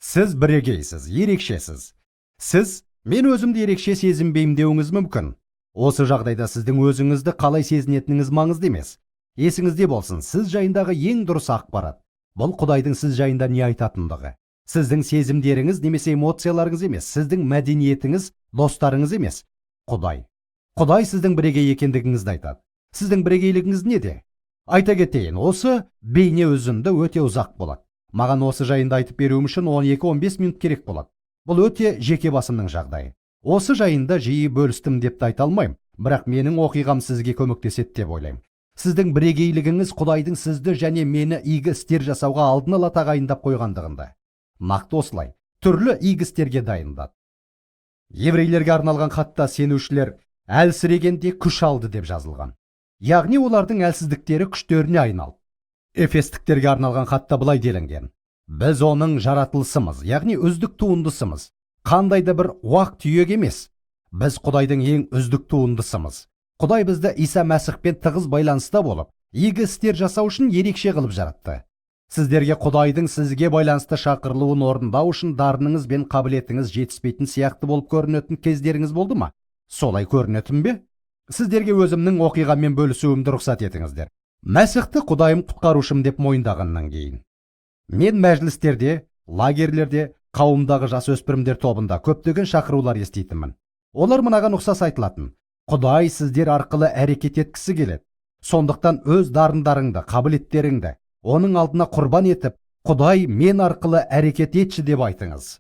Сіз бірегейсіз, ерекшесіз. Сіз «Мен өзімді ерекше сезінбеймін» деуіңіз мүмкін. Осы жағдайда сіздің өзіңізді қалай сезінетініңіз маңызды емес. Есіңізде болсын, сіз жайындағы ең дұрыс ақпарат – бұл Құдайдың сіз жайында не айтатындығы. Сіздің сезімдеріңіз немесе эмоцияларыңыз емес, сіздің мәдениетіңіз, достарыңыз емес, Құдай. Құдай сіздің бірегей екендігіңізді айтады. Сіздің бірегейлігіңіз неде? Айта кетейін, осы бейне үзінді өте ұзақ болады. Маған осы жайында айтып беруім үшін 12-15 минут керек болады. Бұл өте жеке басымның жағдайы. Осы жайында жиі бөлістім деп те айта алмаймын, бірақ менің оқиғам сізге көмектеседі деп ойлаймын. Сіздің бірегейлігіңіз Құдайдың сізді және мені игі істер жасауға алдын ала тағайындап қойғандығында. Нақты осылай, түрлі игі істерге дайындады. Еврейлерге арналған хатта сенушілер әлсірегенде күш алды деп жазылған. Яғни олардың әлсіздіктері күштеріне айналды. Эфестіктерге арналған хатта былай делінген: «Біз оның жаратылысымыз, яғни үздік туындысымыз. Қандай да бір уақ түйек емес. Біз Құдайдың ең үздік туындысымыз. Құдай бізді Иса Мәсіхпен тығыз байланыста болып, игі істер жасау үшін ерекше қылып жаратты». Сіздерге Құдайдың сізге байланысты шақырылуын орындау үшін дарыныңыз бен қабілетіңіз жетіспейтін сияқты болып көрінетін кездеріңіз болды ма? Солай көрінетін бе? Сіздерге өзімнің оқиғаммен бөлісуімді рұқсат етіңіздер. Мәсіхті Құдайым, құтқарушым деп мойындағаннан кейін мен мәжілістерде, лагерлерде, қауымдағы жасөспірімдер тобында көптеген шақырулар еститінмін. Олар мынаған ұқсас айтылатын: «Құдай сіздер арқылы әрекет еткісі келеді. Сондықтан өз дарындарыңды, қабілеттеріңді оның алдына құрбан етіп, Құдай, мен арқылы әрекет етші деп айтыңыз».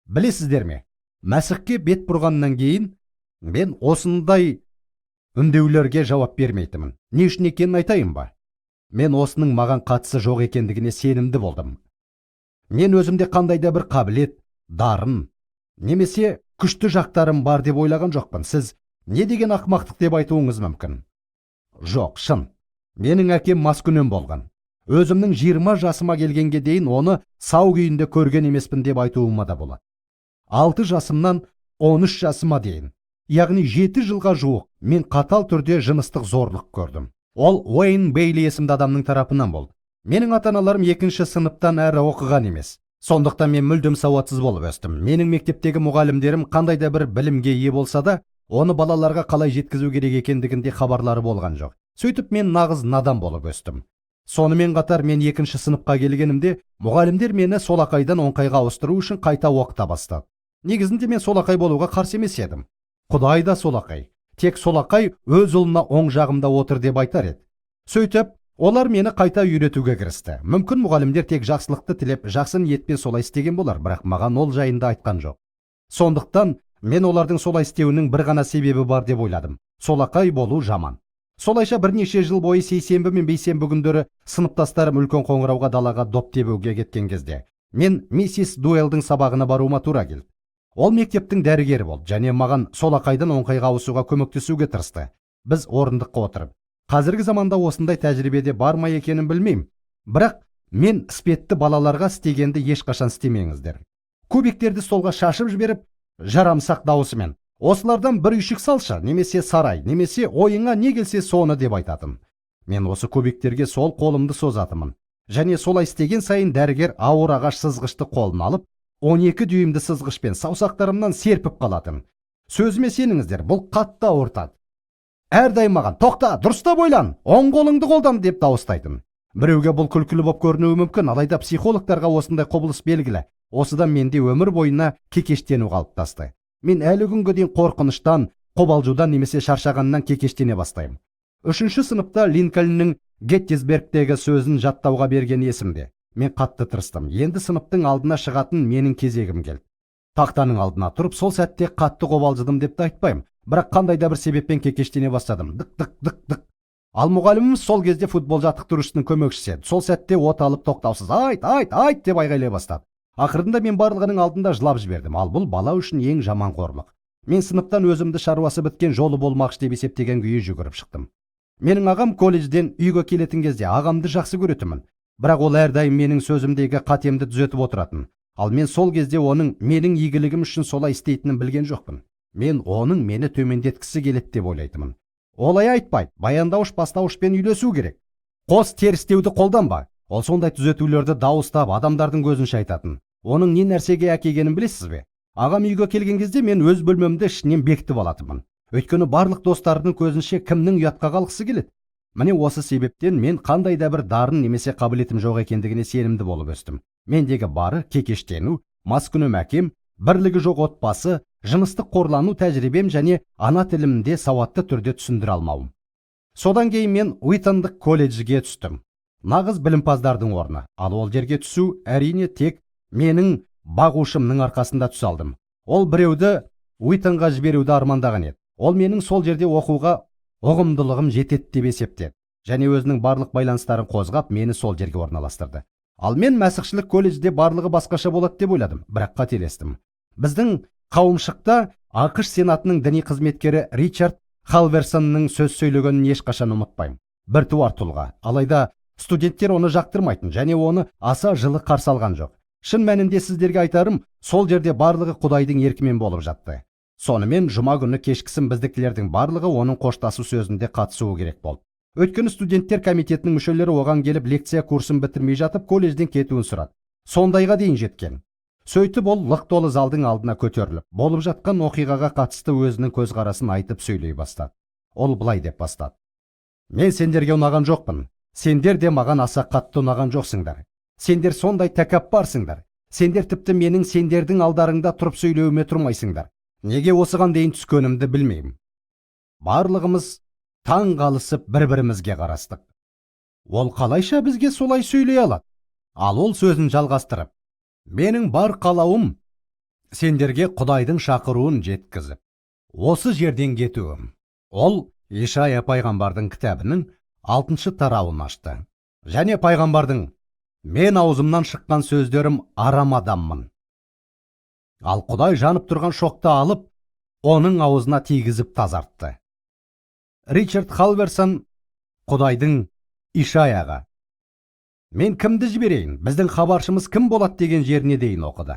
Білесіздер ме, Мәсіхке бет бұрғаннан кейін мен осындай үндеулерге жауап бермейтінмін. Не үшін екенін айтайын ба? Мен осының маған қатысы жоқ екендігіне сенімді болдым. Мен өзімде қандай да бір қабілет, дарын немесе күшті жақтарым бар деп ойлаған жоқпын. Сіз «Не деген ақымақтық» деп айтуыңыз мүмкін. Жоқ, шын. Менің әкем маскүнем болған. Өзімнің 20 жасыма келгенге дейін оны сау күйінде көрген емеспін деп айтуыма да болады. 6 жасымнан 13 жасыма дейін, яғни 7 жылға жуық, мен қатал түрде жыныстық зорлық көрдім. Ол Уэйн Бейли есімді адамның тарапынан болды. Менің ата аналарым екінші сыныптан әрі оқыған емес. Сондықтан мен мүлдем сауатсыз болып өстім. Менің мектептегі мұғалімдерім қандай да бір білімге ие болса да, оны балаларға қалай жеткізу керек екендігінде хабарлары болған жоқ. Сөйтіп, мен нағыз надан болып өстім. Сонымен қатар, мен екінші сыныпқа келгенімде, мұғалімдер мені солақайдан оңқайға ауыстыру үшін қайта оқыта бастады. Негізінде мен солақай болуға қарсы емес едім. Құдай да солақай. Тек солақай өз ұлына «Оң жағымда отыр» деп айтар еді. Сөйтіп, олар мені қайта үйретуге кірісті. Мүмкін, мұғалімдер тек жақсылықты тілеп, жақсы ниетпен солай істеген болар, бірақ маған ол жайында айтқан жоқ. Сондықтан мен олардың солай істеуінің бір ғана себебі бар деп ойладым: солақай болу жаман. Солайша бірнеше жыл бойы сейсенбі мен бейсенбі күндері сыныптастарым үлкен қоңырауға далаға доп тебуге кеткен кезде мен миссис Дуэлдің сабағына баруыма тура келді. Ол мектептің дәрігері болды және маған солақайдан оңқайға ауысуға көмектесуге тырысты. Біз орындыққа отырып, қазіргі заманда осындай тәжірибеде бар ма екенін білмеймін, бірақ мен іспетті балаларға істегенді ешқашан істемеңіздер. Кубиктерді столға шашып жіберіп, жарамсақ дауысымен: «Осылардан бір үйшік салшы немесе сарай, немесе ойыңа не келсе соны», – деп айтатын. Мен осы кубиктерге сол қолымды созатынмын және солай істеген сайын дәрігер ауыр ағаш сызғышты қолына алып, 12 дюймді сызғышпен саусақтарымнан серпіп қалатын. Сөзіме сеніңіздер, бұл қатты ауыртады. Әрдайым маған: «Тоқта, дұрыстап ойлан, оң қолыңды қолдан», – деп дауыстайтын. Біреуге бұл күлкілі болып көрінуі мүмкін, алайда психологтарға осындай құбылыс белгілі. Осыдан менде өмір бойына кекештену қалыптасты. Мен әлі күнге дейін қорқыныштан, қобалжудан немесе шаршағаннан кекештене бастаймын. Үшінші сыныпта Линкольннің Геттисбергтегі сөзін жаттауға берген есімде. Мен қатты тырыстым. Енді сыныптың алдына шығатын менің кезегім келді. Тақтаның алдына тұрып, сол сәтте қатты қобалжыдым деп те айтпаймын, бірақ қандай да бір себеппен кекештене бастадым: дық, дық, дық, дық. Ал мұғаліміміз сол кезде футбол жаттықтырушысының көмекшісі еді. Сол сәтте от алып, тоқтаусыз «Айт, айт, айт!» деп айғайлай бастады. Ақырында мен барлығының алдында жылап жібердім. Ал бұл бала үшін ең жаман қорлық. Мен сыныптан өзімді шаруасы біткен, жолы болмақшы деп есептеген күйі жүгіріп шықтым. Менің ағам колледжден үйге келетін кезде, ағамды жақсы көретінмін, бірақ ол әрдайым менің сөзімдегі қатемді түзетіп отыратын. Ал мен сол кезде оның менің игілігім үшін солай істейтінін білген жоқпын. Мен оның мені төмендеткісі келеді деп ойлайтынмын. Олай айтпайды, баяндауыш бастауышпен үйлесу керек, қос терістеуді қолданба. Ол сондай түзетулерді дауыстап, адамдардың көзінше айтатын. Оның не нәрсеге әкелгенін білесіз бе? Ағам үйге келген кезде мен өз бөлмемді ішінен бекітіп алатынмын. Өйткені барлық достарының көзінше кімнің ұятқа қалғысы келеді? Міне, осы себептен мен қандай да бір дарын немесе қабілетім жоқ екендігіне сенімді болып өстім. Мендегі бары кекештену, маскүнем әкем, бірлігі жоқ отбасы, жыныстық қорлану тәжірибем және ана тілімде сауатты түрде түсіндіре алмауым. Содан кейін мен Уитондық колледжге түстім. Нағыз білімпаздардың орны. Ал ол жерге түсу, әрине, тек менің бағушымның арқасында түсе алдым. Ол біреуді Уитонға жіберуді армандаған еді. Ол менің сол жерде оқуға ұғымдылығым жетеді деп есептеді және өзінің барлық байланыстарын қозғап, мені сол жерге орналастырды. Ал мен мәсіхшілік колледжде барлығы басқаша болады деп ойладым, бірақ қателестім. Біздің қауымшықта АҚШ сенатының діни қызметкері Ричард Халверсонның сөз сөйлегенін ешқашан ұмытпаймын. Біртуар тұлға. Алайда студенттер оны жақтырмайтын және оны аса жылы қарсы алған жоқ. Шын мәнінде, сіздерге айтарым, сол жерде барлығы Құдайдың еркімен болып жатты. Сонымен, жұма күні кешкісін біздікілердің барлығы оның қоштасу сөзінде қатысуы керек болды. Өйткені студенттер комитетінің мүшелері оған келіп, лекция курсын бітірмей жатып колледжден кетуін сұрады. Сондайға дейін жеткен. Сөйтіп, ол лық толы залдың алдына көтеріліп, болып жатқан оқиғаға қатысты өзінің көзқарасын айтып сөйлей бастады. Ол былай деп бастады: «Мен сендерге ұнаған жоқпын. Сендер де маған аса қатты ұнаған жоқсыңдар. Сендер сондай тәкаппарсыңдар. Сендер тіпті менің сендердің алдарыңда тұрып сөйлеуіме тұрмайсыңдар. Неге осыған дейін түскенімді білмеймін». Барлығымыз таң қалысып бір бірімізге қарастық. Ол қалайша бізге солай сөйлей алады? Ал ол сөзін жалғастырып: «Менің бар қалауым сендерге Құдайдың шақыруын жеткізіп, осы жерден кетуім». Ол Ишая пайғамбардың кітабының алтыншы тарауын ашты және пайғамбардың: «Мен аузымнан шыққан сөздерім арам адаммын, ал Құдай жанып тұрған шоқты алып, оның аузына тигізіп тазартты». Ричард Халверсон Құдайдың Ишаяға: «Мен кімді жіберейін, біздің хабаршымыз кім болады?» деген жеріне дейін оқыды.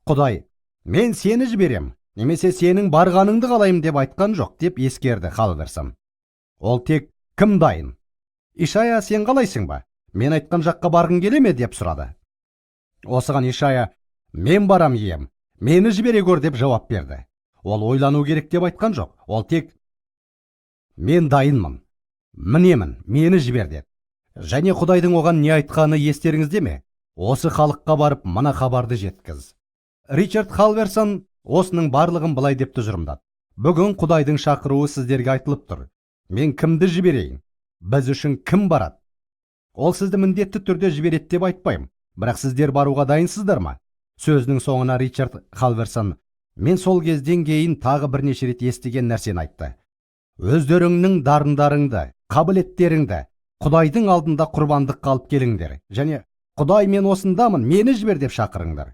Құдай: «Мен сені жіберем» немесе «Сенің барғаныңды қалаймын» деп айтқан жоқ, деп ескерді Халверсон. Ол тек: «Кім дайын? Ишая, сен қалайсың ба? Мен айтқан жаққа барғың келе ме?» деп сұрады. Осыған Ишая: «Мен барам, Ием, мені жібере көр», – деп жауап берді. Ол ойлану керек деп айтқан жоқ. Ол тек: «Мен дайынмын, мінемін, мені жібер», – деді. Және Құдайдың оған не айтқаны естеріңізде ме? «Осы халыққа барып, мына хабарды жеткіз». Ричард Халверсон осының барлығын былай деп тұжырымдады: «Бүгін Құдайдың шақыруы сіздерге айтылып тұр: «Мен кімді жіберейін? Біз үшін кім барады?» Ол сізді міндетті түрде жібереді деп айтпаймын, бірақ сіздер баруға дайынсыздар ма? Сөзінің соңына Ричард Халверсон мен сол кезден кейін тағы бірнеше рет естіген нәрсені айтты: «Өздеріңнің дарындарыңды, қабілеттеріңді Құдайдың алдында құрбандыққа алып келіңдер және "Құдай, мен осындамын, мені жібер" деп шақырыңдар».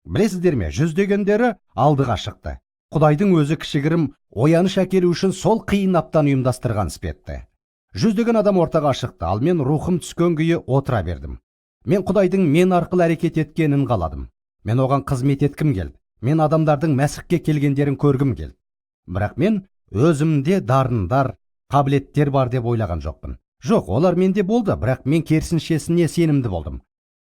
Білесіздер ме, жүздегендері алдыға шықты. Құдайдың өзі кішігірім ояныш әкелу үшін сол қиын аптаны ұйымдастырған іспетті. Жүздеген адам ортаға шықты, ал мен рухым түскен күйі отыра бердім. Мен Құдайдың мен арқылы әрекет еткенін қаладым. Мен оған қызмет еткім келді. Мен адамдардың Мәсіхке келгендерін көргім келді. Бірақ мен өзімде дарындар, қабілеттер бар деп ойлаған жоқпын. Жоқ, олар менде болды, бірақ мен керісіншесіне сенімді болдым.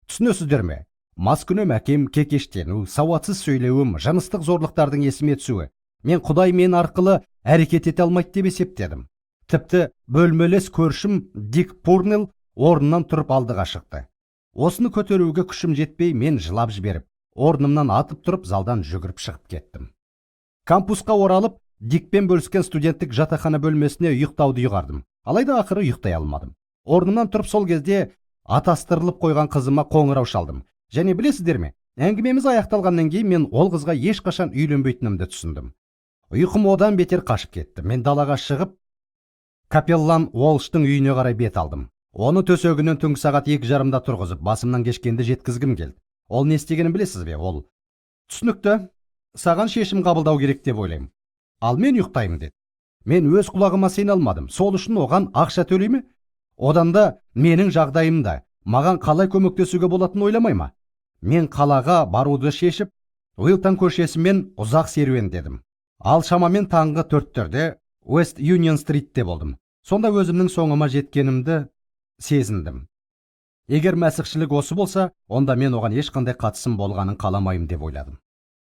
Түсінесіздер ме? Маскүнем әкем, кекештену, сауатсыз сөйлеуім, жыныстық зорлықтардың есіме түсуі, мен Құдай мен арқылы әрекет ете алмайды деп есептедім. Тіпті бөлмелес көршім Дик Пурнелл орнынан тұрып алдыға шықты. Осыны көтеруге күшім жетпей, мен жылап жіберіп, орнымнан атып тұрып, залдан жүгіріп шығып кеттім. Кампусқа оралып, Дикпен бөліскен студенттік жатақхана бөлмесіне ұйықтауды ұйғардым. Алайда ақыры ұйықтай алмадым. Орнымнан тұрып, сол кезде атастырылып қойған қызыма қоңырау шалдым. Және білесіздер ме, әңгімеміз аяқталғаннан кейін мен ол қызға ешқашан үйленбейтінімді түсіндім. Ұйқым одан бетер қашып кетті. Мен далаға шығып, капеллан Уолштың үйіне қарай бет алдым. Оны төсегінен түнгі сағат 2:30-да тұрғызып, басымнан кешкенді жеткізгім келді. Ол не істегенін білесіз бе? Ол: «Түсінікті, саған шешім қабылдау керек деп ойлаймын, ал мен ұйықтаймын», – деді. Мен өз құлағыма сене алмадым. Сол үшін оған ақша төлей ме? Одан да менің жағдайымда маған қалай көмектесуге болатынын ойламай ма? Мен қалаға баруды шешіп, Уилтон көшесімен ұзақ серуендедім. Ал шамамен таңғы 4-терде Уэст Юнион Стритте болдым. Сонда өзімнің соңыма жеткенімді сезіндім. Егер мәсіхшілік осы болса, онда мен оған ешқандай қатысым болғанын қаламаймын деп ойладым.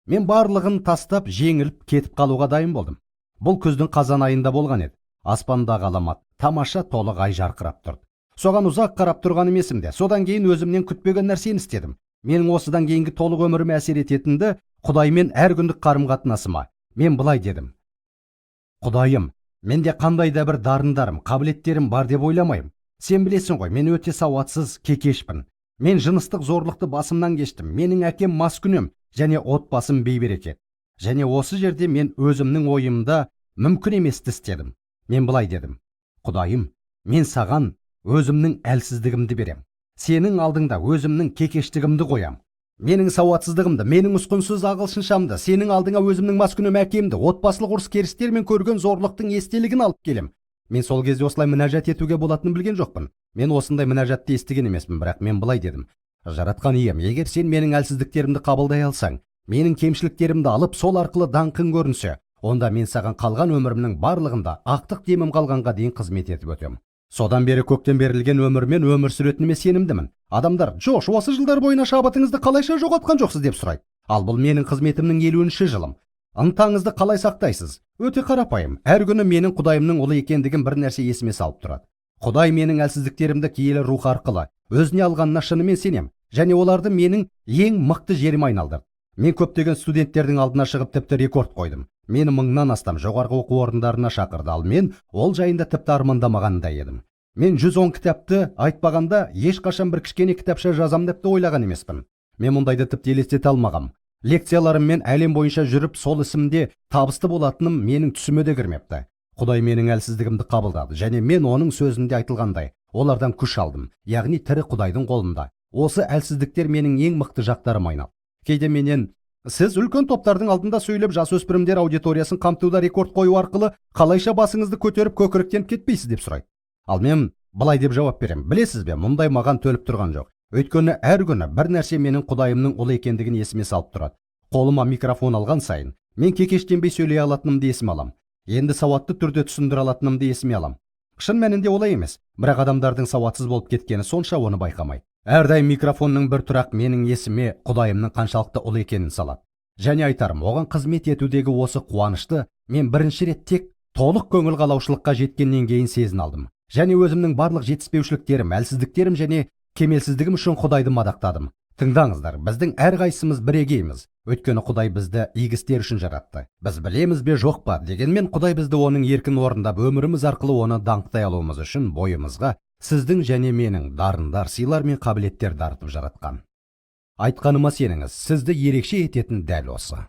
Мен барлығын тастап, жеңіліп кетіп қалуға дайын болдым. Бұл күздің қазан айында болған еді. Аспандағы ғаламат, тамаша толық ай жарқырап тұрды. Соған ұзақ қарап тұрғаным есімде. Содан кейін өзімнен күтпеген нәрсені істедім. Менің осыдан кейінгі толық өміріме әсер ететінді Құдаймен әр күндік қарым-қатынасыма. Мен былай дедім: Құдайым, менде қандай да бір дарындарым, қабілеттерім бар деп ойламаймын. Сен білесің ғой, мен өте сауатсыз, кекешпін. Мен жыныстық зорлықты басымнан кештім. Менің әкем маскүнем және отбасым бейберекет. Және осы жерде мен өзімнің ойымда мүмкін еместі істедім. Мен былай дедім: Құдайым, мен саған өзімнің әлсіздігімді берем. Сенің алдыңда өзімнің кекештігімді қоям. Менің сауатсыздығымды, менің ұсқынсыз ағылшыншамды, сенің алдыңа өзімнің маскүнем әкемді, отбасылық ұрыс-керістер мен көрген зорлықтың естелігін алып келем. Мен сол кезде осылай мінәжат етуге болатынын білген жоқпын. Мен осындай мінәжатты естіген емеспін, бірақ мен былай дедім: Жаратқан ием, егер сен менің әлсіздіктерімді қабылдай алсаң, менің кемшіліктерімді алып, сол арқылы даңқың көрінсе, онда мен саған қалған өмірімнің барлығында ақтық демім қалғанға дейін қызмет етіп өтем. Содан бері көктен берілген өмірмен өмір сүретініме сенімдімін. Адамдар: «Джош, осы жылдар бойына шабытыңызды қалайша жоғалтқан жоқсыз?» деп сұрайды. Ал бұл менің қызметімнің 50-ші жылым. Ынтаңызды қалай сақтайсыз? Өте қарапайым. Әр күні менің Құдайымның ұлы екендігін бір нәрсе есіме салып тұрады. Құдай менің әлсіздіктерімді киелі рух арқылы өзіне алғанына шынымен сенем және оларды менің ең мықты жеріме айналдырды. Мен көптеген студенттердің алдына шығып, тіпті рекорд қойдым. Мені 1000-нан астам жоғарғы оқу орындарына шақырды, ал мен ол жайында тіпті армандамаған да едім. Мен 110 кітапты айтпағанда, ешқашан бір кішкене кітапша жазам деп те ойлаған емеспін. Мен мұндайды тіпті елестете алмағам. Лекцияларыммен әлем бойынша жүріп, сол ісімде табысты болатыным менің түсіме де кірмепті. Құдай менің әлсіздігімді қабылдады және мен оның сөзінде айтылғандай олардан күш алдым, яғни тірі Құдайдың қолында. Осы әлсіздіктер менің ең мықты жақтарыма айналды. Кейде менен: «Сіз үлкен топтардың алдында сөйлеп, жасөспірімдер аудиториясын қамтуда рекорд қою арқылы қалайша басыңызды көтеріп, көкіректеніп кетпейсіз?» деп сұрайды. Ал мен былай деп жауап беремін: білесіз бе, мұндай маған төніп тұрған жоқ. Өйткені әр күні бір нәрсе менің Құдайымның ұлы екендігін есіме салып тұрады. Қолыма микрофон алған сайын мен кекештенбей сөйлей алатынымды есіме алам. Енді сауатты түрде түсіндіре алатынымды есіме алам. Шын мәнінде олай емес, бірақ адамдардың сауатсыз болып кеткені сонша, оны байқамайды. Әрдайым микрофонның бір тұрақ менің есіме Құдайымның қаншалықты ұлы екенін салады. Және айтарым, оған қызмет етудегі осы қуанышты мен бірінші рет тек толық көңіл қалаушылыққа жеткеннен кейін сезіне алдым. Және өзімнің барлық жетіспеушіліктерім, әлсіздіктерім және кемелсіздігім үшін Құдайды мадақтадым. Тыңдаңыздар, біздің әрқайсымыз бірегейміз. Өйткені Құдай бізді игі істер үшін жаратты. Біз білеміз бе, жоқ па, дегенмен Құдай бізді оның еркін орындап, өміріміз арқылы оны даңқтай алуымыз үшін бойымызға сіздің және менің дарындар, сыйлар мен қабілеттер дарытып жаратқан. Айтқаныма сеніңіз, сізді ерекше ететін дәл осы.